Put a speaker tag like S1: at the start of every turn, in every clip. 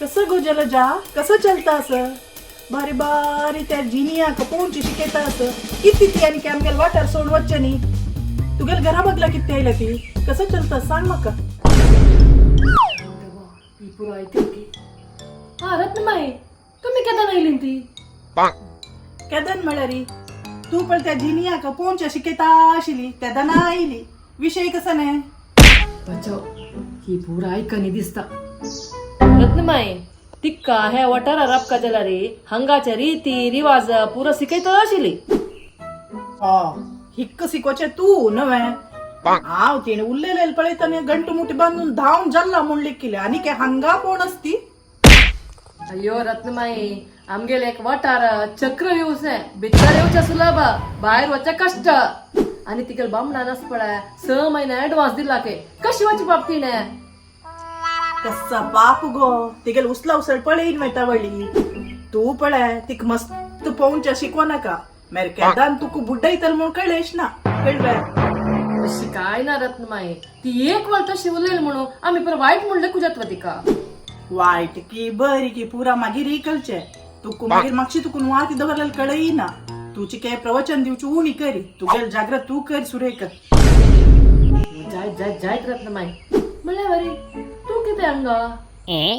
S1: कसं गो जलजा, कसं चलता असं? बारी बारी त्या जिनियाक पोवची शिकयता असं. किती ती आनी आमगेल वाठार सोडून वचचे न्ही. तुगेल घरा बगला किती आयला ती, कसं चलता सांग म्हाका.
S2: ही पुरो आयकल की. हा रत्नमाई, तुम्ही केदन आयली ती?
S1: केदन म्हळ्यार तू पण त्या जिनियाक पोवच्या शिकयता आशिल्ली तेदना आयली. विशय कसो न्ही?
S2: बचाव, ही पुरा आयकनी दिसता. रत्नमाई, तिक्का ह्या वाठारा राबका जाल्यार हांगाचे रीती रिवाज पुरो शिकयता आशिल्ली.
S1: हो, हिक्क शिकोवचें तूं नवें. हांव तिणें उरलेले पळयतना गंटू मुठी बांदून धांवन जल्ला म्हूण लेखिलें आनी काय हांगा कोण असती.
S2: अय्यो रत्नमाई, आमगेले एक वाठार चक्रव्यूह भितर येवचें सुलभ, भायर वचचें कश्ट. आनी तिगेल बामणान आस पळय 6 महिने ऍडव्हान्स दिला के कशी वचपा बाप तिणें.
S1: कसा बाप गो, तिगेल उसला उसळ पळयन वयता वळी. तूं पळय, तिका मस्त पोवच्या शिको नाका मेर केदान तुका बुड्डयतल म्हूण कळेश ना, कळवें?
S2: तशी काय ना रत्नमाई, ती एक वेळ तशी उलयल म्हणून आमी पर वायट म्हणले कुजात तिका.
S1: वायट की बरी की पुरा मागीर इकलचे तुका. मागीर मागशी तुका वाती दवरलेलं कळय ना. तुची काय प्रवचन दिवची उणी करी, तुगेल जाग्रत तू कर सुरेख.
S2: जायत जायत जायत रत्नमाई. म्हणल्यार वरी तूं कितें हांगा?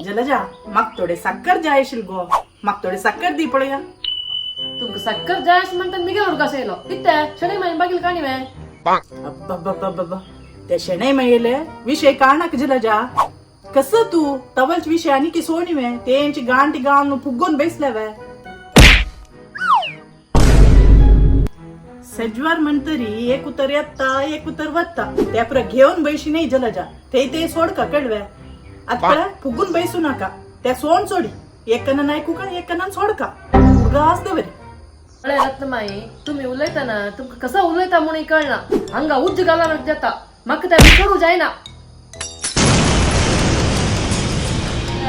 S1: जलजा, म्हाका थोडे साकर जाय आशिल्ली गो, म्हाका थोडे साकर दी पळया.
S2: तुमकां साकर जाय अशें म्हणटा मिगेल उडकास येयलो कितें शणै माईन बागील काणी वे.
S1: अब्बब्बब्बब्ब, ते शेणै मेळिल्ले विशय काणाक जलजा. कसं तू तवलच विशय आनी की सोणी वे तेंची गांठी गावन फुगोन बेसले वे. सजवार म्हणतरी एक उतर येता एक उतर वत्ता, त्या पुरा घेवन बैशी नाही जलजा. ते ते सोड का कळवे. आता पळय फुगून बैसू नका, त्या सोड सोडी एक कनान ऐकू का एक कनान सोड का उगाच दवरी.
S2: पळय रत्नमाई, तुमी उलयतना तुमकां कसो उलयता म्हणून कळना. हांगा उज्ज घाला जाता, म्हाका तें विसरू जायना.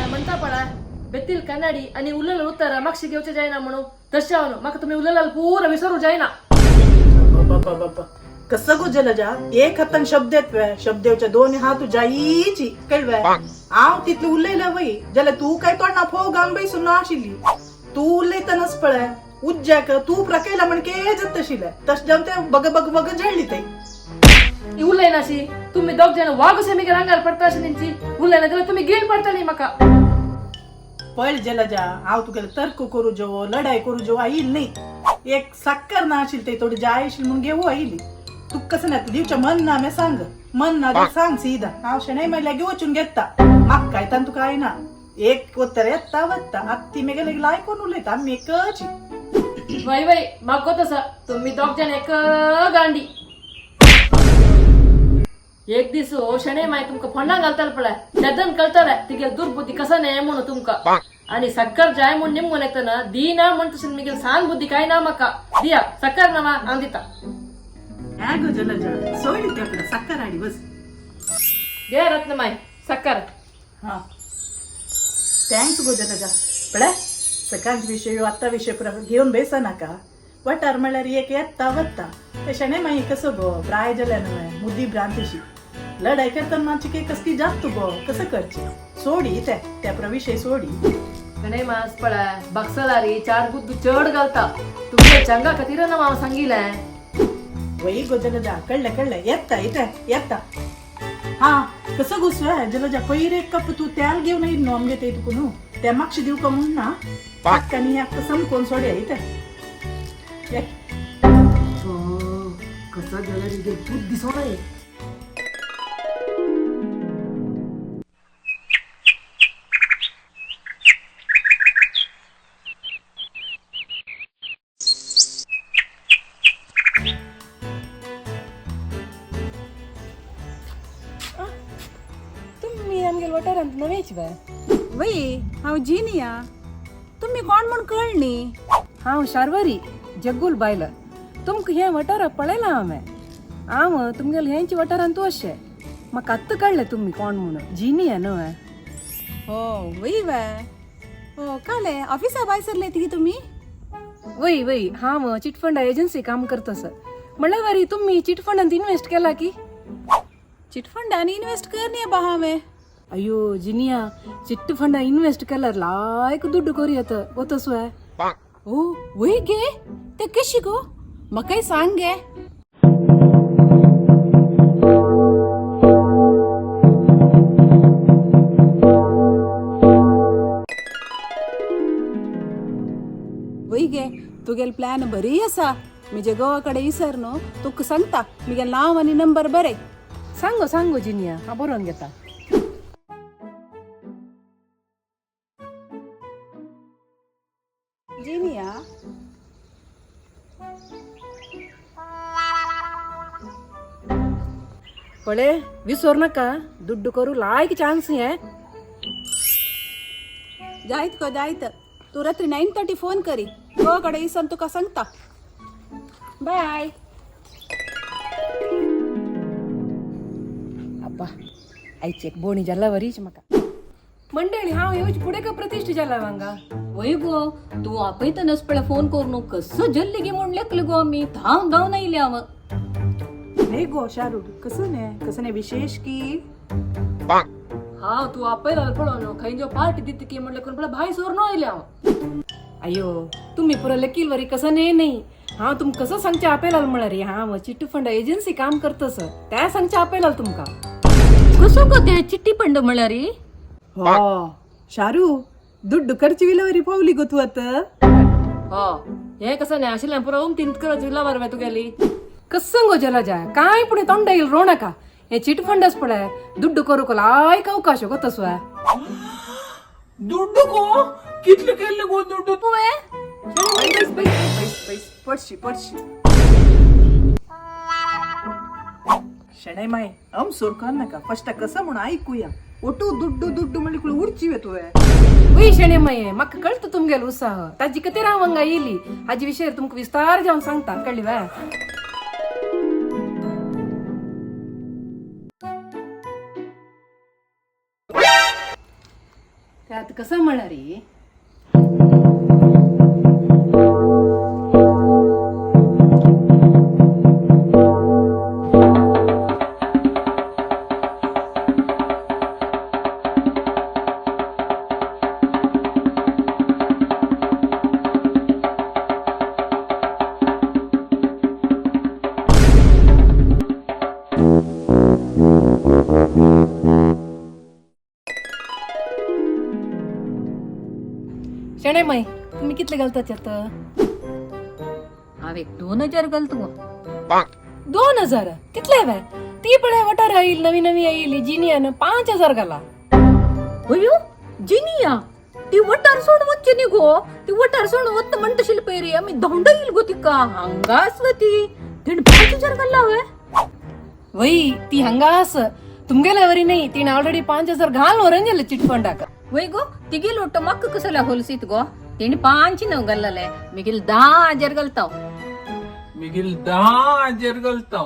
S2: म्हणटा पळय बेतील कन्नाडी आनी उलयलें उतर मागशी घेवचें जायना म्हणून, तशें हांव म्हाका तुमी उलयल्यार पुरो विसरू जायना.
S1: बाबा, कसं गो जलजा, एक हातान शब्द येतवे, शब्द येवच्या दोन हात जाईची कळवे. हांव तितले उलयले वय जाल्यार तूं काय तोंडा फोव घालून बैसून ना आशिल्ली. तूं उलयतनाच पळय उज्जाक तूं प्रकयला म्हण के जाता आशिल्लें, तशें जावन तें बग बग बग जळ्ळी थंय.
S2: ती उलयनाशी तुमी दोग जाण वाग अशें मिगेर आंगार पडटा अशें तेंची उलयना जाल्यार तुमी गीळ पडटली म्हाका.
S1: पळ जलजा, हांव तुगेले तर्क करू जेवो लढाई करू जेवो आयिल्ली न्ही. एक साकर ना आशिल्ली ते थोडी जाय आशिल्ली म्हणून घेवू आयिल्ली. तुका कसं ना दिवचें मन ना मे सांग, मन ना जाल्यार सांग सीदा. हांव शणै मायल्या घेवन वचून घेता, म्हाका काय तान तुका आयना. एक उतर येता वता आत्ती मेगेले आयकोन उलयता आमी एकच.
S2: वय वय, म्हाका गोत आसा तुमी दोग जाण एक गांडी. एक दीस शणै माय तुमकां फोंडां घालताले पळय तेदन कळटलें तिगेल दुर्बुद्धी कसो न्हय म्हणून तुमकां. आनी साकर जाय म्हूण निमगून येतना दिना म्हण तशें मिगेल सान बुद्धी काय ना म्हाका. दिया साकर ना हांव दिता.
S1: हॅ गो जलजा, सोयली ते आपल्या साकर हाडी बस.
S2: घे रत्नमाय साकर.
S1: हा, thanks गो जलजा. पळय सकाळचे विशय आत्ता विशय पुरा घेवन बेसा नाका. वाठार म्हळ्यार एक येता वता. ते शणै मागीर कसो गो प्राय जाल्या न्हय मुदी भ्रांतीशी लढाई करतना मातशी के कसली जात तू गो कसं करची सोडी ते त्या पुरा विशय सोडी.
S2: शणै मास पळय बक्सलारी चार बुद्ध चड घालता तुमच्या चंगा खातीर ना हांव सांगिलें.
S1: वही गो जलजा, कळ्ळें कळ्ळें, येता येता येता. हा कसं घुसवे जलजा, पयर एक कप तू तेल घेवन येयली न्हू आमगे ते तुका न्हू ते मागशें दिवका म्हूण ना पाक्कांनी ह्या समकोन सोडया इते ये.
S2: कसो जाल्यार तिगेल बुद्धी सोडय.
S3: तुम्ही आमगेल वाठारांत नवेच वे?
S4: वय, हांव जिनिया. तुमी कोण म्हूण कळ न्ही.
S3: हांव शार्वरी जग्गूल बायल. तुमकां हें वाठारा पळयलां हांवें. हांव तुमगेल हेंच वाठारांत अशें म्हाका आत्तां कळ्ळें तुमी कोण म्हणून. जिनिया न्हय?
S4: हो वय वे, हो काले ऑफिसा भायर सरले ती तुमी?
S3: वय वय, हांव चिटफंड एजन्सी काम करता सर. म्हणल्यार वरी तुमी चिटफंडांत इन्वेस्ट केला की?
S4: चिटफंडान इन्वेस्ट कर न्ही बा हांवें.
S3: ಅಯ್ಯೋ ಜಿನಿಯಾ, ಚಿಟ್ ಫಂಡ ಇನ್ವೆಸ್ಟ್ ಕಲರ್ ಲಾಯ್ಕ್ ದುಡ್ಡು ಕೊರಿಯತ ಗೊತ್ತಸುವೆ.
S4: ओ वही गे, ते कशी गो म्हाकाय सांग गे. वय गे, तुगेल प्लॅन बरी आसा. म्हजे गोवा कडेन इसर न्हू, तुका सांगता. म्हगे नांव आनी नंबर बरय.
S3: सांगो सांगो जिनिया, हांव बरोवन घेता.
S4: जिनिया.
S3: पळे विसर नाका, दुड्डू करू लायक चान्स हे.
S4: जायत गो जायत, तूं रात्री 9:30 फोन करी. गोवा कडेन इसोन तुका सांगता. बाय.
S3: अब्बा, आयची एक बोणी जाला वरीच म्हाका. मंडळी, हांव येवची फुडें का प्रतिष्ठा जाला हांगा.
S5: वय गो, तूं आपयतनच पळय फोन करून कसं जल्ली गे म्हूण लेखले गो, आमी धांव धांवन आयले हांव.
S1: नाही गो शारू, कसं नाही कसं नाही विशेष की?
S2: हा, तू आपयला पळो न्हू, खंय जो पार्टी दित की म्हणले करून पळय भाई सोर आयले हांव.
S3: अयो, तुम्ही पुरो लकील वरी कसं नाही नाही. हांव तुमकां कसं सांगचें आपयलाल म्हळ्यार, हांव चिट्टू फंड एजन्सी काम करतस त्या सांगचें आपयलाल तुमकां.
S5: कसो गो ते चिट्टी पंड म्हळ्यार?
S1: हो शारू, दुड्डू करची विलवरी पावली गो तू आता.
S2: हो, हे कसं नाही आशिल्लें पुरो उमतीन करत विलावर वे तुगेली.
S3: कसं गो जलजा, काय पुणे तोंड येईल रो नका. हे चिट फंडच पळय दुड्डू करूक लायक अवकाश गोतसू.
S6: दुड्डू गो, कितले केल्ले गो दुड्डू?
S1: पडशी पडशी शणै माय, अम सोरकर नका, फस्ट कसं म्हणून ऐकूया. ಒಟ್ಟು ದುಡ್ಡು ದುಡ್ಡು म्हणली उडची तुवें.
S3: उय शणे माय, म्हाका कळतं तुमगेलो उत्साह. ताजी कतेर हांव हांगा येयली, हाजे विशय तुमकां विस्तार जावन सांगता, कळ्ळी वे? ते आतां कसं म्हळ्यार, शणे माय, तुम्ही कितले घालतात यात?
S5: हांव एक 2000 घालता गो.
S3: 2000 तितले वे? ती पळय वटार येईल नवी नवी येईल जिनियान 5000 घाला.
S5: अयो जिनिया, ती वटार सोडून वच्ची न्ही गो. ती वटार सोडून वता म्हणटा शिल्पय रे, आमी धांवडा येईल गो तिका. हांगा आसलो ती, तिणें 5000 घाल्ला हांवें.
S3: वय, ती हांगा आस तुमगेल्या वरी नाही. तिणे ऑलरेडी 5000 घाल व्हरून गेले चिट फंडाक.
S5: वय गो, तिगेल ಒಟ್ಟು ಮಕ್ಕ ಕುಸಲ ಹೊಲಸಿತ್ ಗೋ. ತಿಣಿ ಪಾಂಚಿ ನಾವು ಗಲ್ಲಲೆ, ಮಿಗಿಲ್ 10,000 ಗಲ್ತಾವ್.
S6: मिगिल 10,000 घालता.